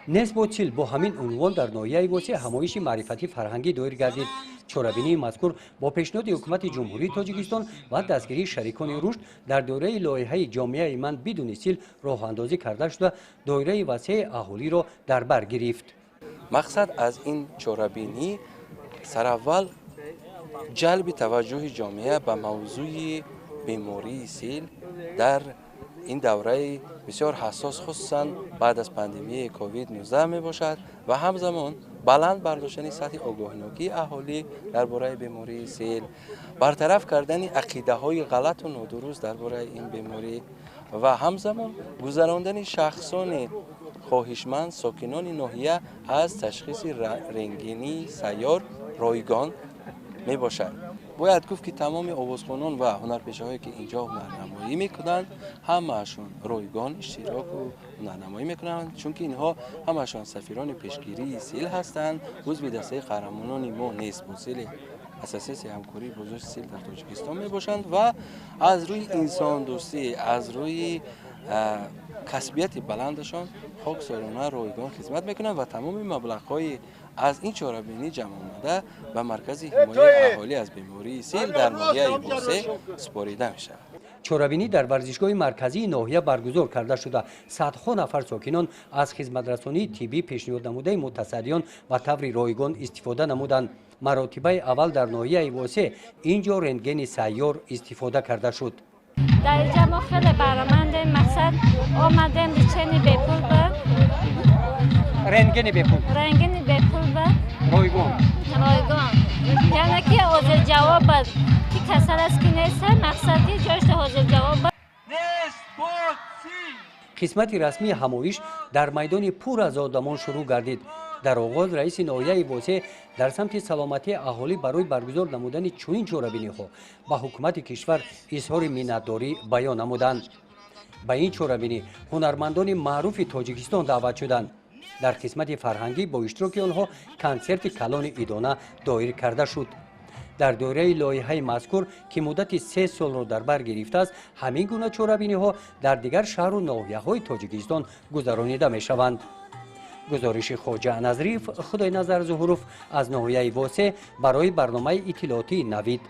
Нест бод сил бо ҳамин унвон дар ноҳияи Восеъ ҳамоиши маърифатӣ фарҳангӣ доир гардид. Чорабинии мазкур бо пешниҳоди Ҳукумати Ҷумҳурии Тоҷикистон ва дастгирии шарикони рушд дар доираи лоиҳаи «Ҷомеаи ман бидуни сил» роҳандозӣ карда шуда, доираи васеи аҳолиро дар бар гирифт. Мақсад аз ин чорабинӣ сараввал ҷалби таваҷҷӯҳи ҷомеа ба мавзӯи бемории сил дар ин давраи бисёр ҳассос, хусусан баъд аз пандемияи COVID-19 мебошад ва ҳамзамон баланд бардоштани сатҳи огоҳнокии аҳолӣ дар бораи бемории сил, бартараф кардани ақидаҳои ғалату нодуруст дар бораи ин беморӣ ва ҳамзамон гузарондани шахсони хоҳишманд, сокинони ноҳия аз ташхиси рентгении сайёр ройгон мебошад. Бояд гуфт, ки тамоми овозхонон ва ҳунарпешаҳое, ки инҷо ҳунарнамоӣ мекунанд, ҳамаашон ройгон иштироку ҳунарнамоӣ мекунанд, чунки инҳо ҳамаашон сафирони пешгирии сил ҳастанд, узви дастаи қаҳрамонони мо «Нест бод сили» Ассотсиатсияи ҳамкории боздошти сил дар Тоҷикистон мебошанд ва аз рӯи инсондӯстӣ, аз рӯи касбияти баландашон хоксорона ройгон хизмат мекунанд ва тамоми маблағҳои аз ин чорабинӣ ҷамъ омада ба маркази ҳимояи аҳолӣ аз бемории сил дар ноҳияи Восеъ супорида мешавад. Чорабинӣ дар варзишгоҳи марказии ноҳия баргузор карда шуда, садҳо нафар сокинон аз хизматрасонии тиббӣ пешниҳоднамудаи мутасаддиён ба таври ройгон истифода намуданд. Маротибаи аввал дар ноҳияи Восеъ ин ҷо рентгени сайёр истифода карда шуд. Дар инҷа мо хеле баҳрамандем. Мақсад, омадем, лечение бепул ба. Рентгени бепул. Рентгени бепул ба. Ройгон. Ройгон, яъне ки ҳозир ҷавоб ки касал аст, ки нест, мақсад ки ҷошта ҳозир ҷавоб. Қисмати расмии ҳамоиш дар майдони пур аз одамон шурӯъ гардид. Дар оғоз раиси ноҳияи Восеъ дар самти саломатии аҳолӣ барои баргузор намудани чунин чорабиниҳо ба ҳукумати кишвар изҳори миннатдорӣ баён намуданд. Ба ин чорабинӣ ҳунармандони маъруфи Тоҷикистон даъват шуданд. Дар қисмати фарҳангӣ бо иштироки онҳо консерти калони идона доир карда шуд. Дар доираи лоиҳаи мазкур, ки муддати 3 солро дар бар гирифтааст, ҳамин гуна чорабиниҳо дар дигар шаҳру ноҳияҳои Тоҷикистон гузаронида мешаванд. Гузориши Хоҷа Назриев, Худойназар Зуҳуров аз ноҳияи Восеъ барои барномаи иттилоотии «Навид».